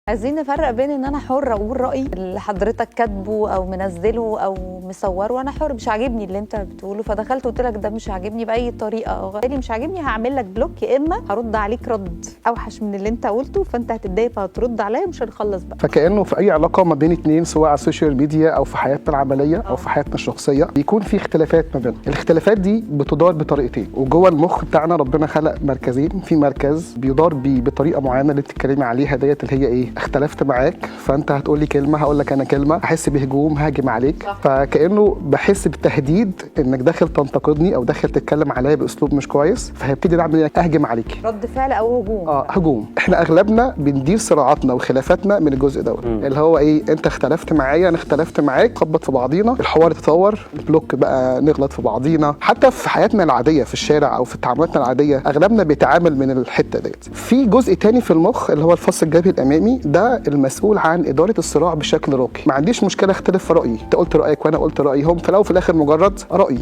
عايزين نفرق بين ان انا حره اقول رايي اللي حضرتك كاتبه او منزله او مصوره، انا حر، مش عاجبني اللي انت بتقوله فدخلت قلت لك ده مش عاجبني باي طريقه او غير، مش عاجبني هعمل لك block، يا اما هرد عليك رد اوحش من اللي انت قلته فانت هتتضايق فهترد عليا ومش هنخلص بقى. فكانه في اي علاقة ما بين اتنين، سواء على ال social media او في حياتنا العملية او في حياتنا الشخصيه، بيكون في اختلافات ما بيننا. الاختلافات دي بتدار بطريقتين، وجوه المخ بتاعنا ربنا خلق مركزين. في مركز بيدار بطريقة معينة اللي بتتكلمي عليها ديت، اللي هي ايه؟ اختلفت معاك فانت هتقول لي كلمه، هقول لك انا كلمه، احس بهجوم، هاجم عليك. فكانه بحس بتهديد انك داخل تنتقدني او داخل تتكلم عليا باسلوب مش كويس، فهبتدي اعمل إيه؟ اهجم عليك. رد فعل او هجوم. هجوم. احنا اغلبنا بندير صراعاتنا وخلافاتنا من الجزء دوت، اللي هو ايه؟ انت اختلفت معايا، انا اختلفت معاك، خبط في بعضينا، الحوار يتطور، block بقى، نغلط في بعضينا. حتى في حياتنا العادية في الشارع او في تعاملاتنا العاديه، اغلبنا بيتعامل من الحتة ديت. في جزء تاني في المخ اللي هو الفص الجبهي الامامي، ده المسؤول عن ادارة الصراع بشكل راقي. ما عنديش مشكلة اختلف في رايي، انت قلت رايك وانا قلت رايي، هم في الاول وفي الاخر مجرد راي.